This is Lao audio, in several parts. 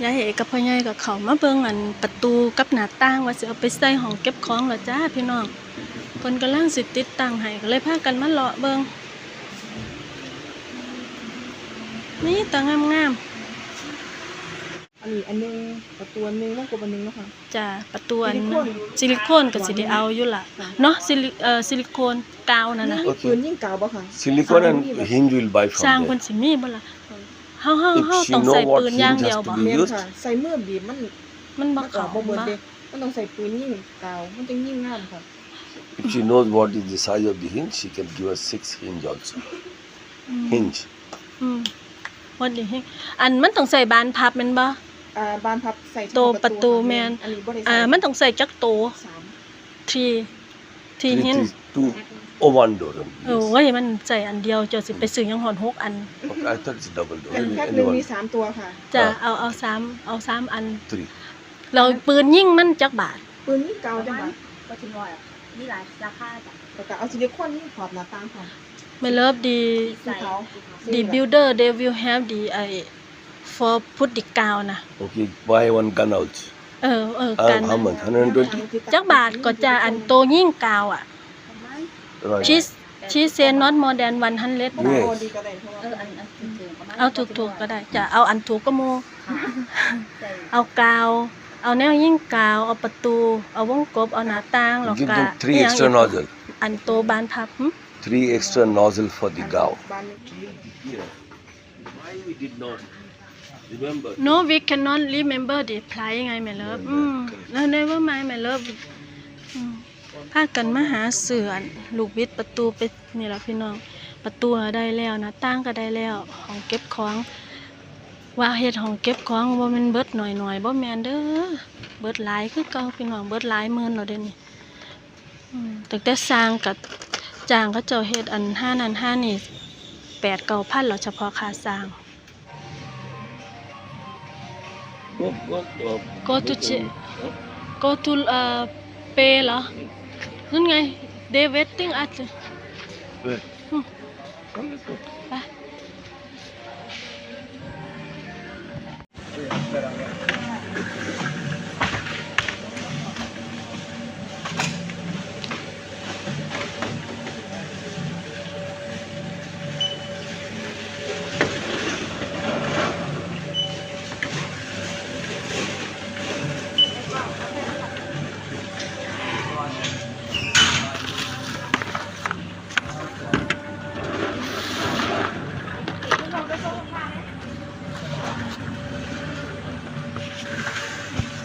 ຍາຍເອກັບພໍ່ໃຫຍ່ກໍເຂົ້າມາເບິ່ງອັນປະຕູກັບໜ້າຕ່າງ ວ່າຊິເອົາໄປໃສ່ຫ້ອງເກັບຂອງແລ້ວຈ້າພີ່ນ້ອງ. ເພິ່ນກຳລັງຊິຕິດຕັ້ງໃຫ້ ກໍເລີຍພາກັນມາເລາະເບິ່ງ. ມີແຕ່ງາມໆ. ອັນນີ້ອັນໜຶ່ງ ປະຕູອັນໜຶ່ງ ວົງກົບອັນໜຶ່ງເນາະຄ່ະ. ຈ້າ ປະຕູອັນ ຊິລິໂຄນ ຊິລິໂຄນກໍຊິໄດ້ເອົາຢູ່ລະເນາະ ຊິລິ ເອີ ຊິລິໂຄນກາວນັ້ນນະ. ມີ ມີປືນຍິງກາວບໍ່ຄ່ະ? Silicone and hinge will buy from there. ຊ່າງເພິ່ນຊິມີບໍ່ລະ? ເຮົາ ເຮົາ ເຮົາຕ້ອງໃສ່ປືນຢ່າງດຽວບໍ່? ແມ່ນຄ່ະ ໃສ່ມືບີບມັນ ມັນບໍ່ເຂົ້າ ມັນອອກບໍ່ເບິດເດ້. ມັນຕ້ອງໃສ່ປືນຍິງກາວ ມັນຈຶ່ງຍິງງາມຄ່ະ. If she knows what is the size of the hinge, she can give us six hinge also. ອືມ hinge. ອືມ what the hinge ອັນມັນຕ້ອງໃສ່ບານພັບແມ່ນບໍ່? ອ່າ ບານພັບໃສ່ໂຕປະຕູ ແມ່ນ ອັນນີ້ບໍ່ໄດ້ໃສ່. ອ່າ ມັນຕ້ອງໃສ່ຈັກໂຕ? ສາມ three three hinge. Two. Oh, one door only. ໂອ້ຍ ມັນໃສ່ອັນດຽວ ເຈົ້າຊິໄປຊື້ຫຍັງຮອດຫົກອັນ? Okay, I thought it's a double door. ອັນແພັກໜຶ່ງມີສາມຕົວຄ່ະ. ຈ້າ ເອົາ ເອົາສາມ ເອົາສາມອັນ. Three. ແລ້ວປືນຍິງມັນຈັກບາດ? ປືນຍິງເກົ່າຈັ່ງວ່າ ກໍຊິນ້ອຍ ມີຫຼາຍລາຄາຈ້ະ. ແລ້ວກໍເອົາຊິລິໂຄນຍິງຂອບໜ້າຕ່າງພ້ອມ. My love, the, ສີຂາວ the builder, they will have the, uh, for put the ground ນະ. Okay, buy one gun also. ເອີ ເອີ ກັນ How much? Hundred and twenty? ຈັກບາດກໍຈະ ອັນໂຕຍິງກາວອະ? Right. She, she say not more than one hundred. Yes. ເອົາຖືກໆກໍໄດ້ ຈະເອົາອັນຖືກກວ່າໝູ່. ເອົາກາວ ເອົາແນວຍິງກາວ ເອົາປະຕູ ເອົາວົງກົບ ເອົາໜ້າຕ່າງ ແລ້ວກະ three extra nozzle. ອັນໂຕບານພັບ. Three extra nozzle for the ground. Why we did not remember? No, we cannot remember the price ໄງ my love. ອືມ never mind my love. ອືມ ພາກັນມາຫາຊື້ອັນລູກບິດປະຕູໄປນີ້ລະພີ່ນ້ອງ. ປະຕູກໍໄດ້ແລ້ວ ໜ້າຕ່າງກໍໄດ້ແລ້ວ ຫ້ອງເກັບຂອງ. ວ່າເຮັດຫ້ອງເກັບຂອງບໍ່ແມ່ນເບິດໜ້ອຍໆ ບໍ່ແມ່ນເດີ ເບິດຫຼາຍຄືເກົ່າພີ່ນ້ອງ ເບິດຫຼາຍໝື່ນແລ້ວເດນີ້. ອືມ ຕັ້ງແຕ່ສ້າງກັບຈ້າງເຂົາເຈົ້າເຮັດອັນຫານັ້ນຫານີ້ ແປດເກົ້າພັນແລ້ວ ສະເພາະຄ່າສ້າງ. Go, go, go. Go to ch-, go to, uh, pay ເຫຼືອ? ນັ້ນໄງ they waiting at. Where? ອືມ Come, let's go. ໄປ.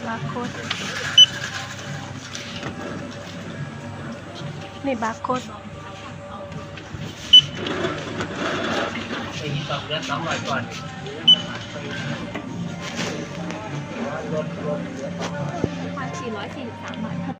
ບາໂຄດ ນີ້ບາໂຄດ.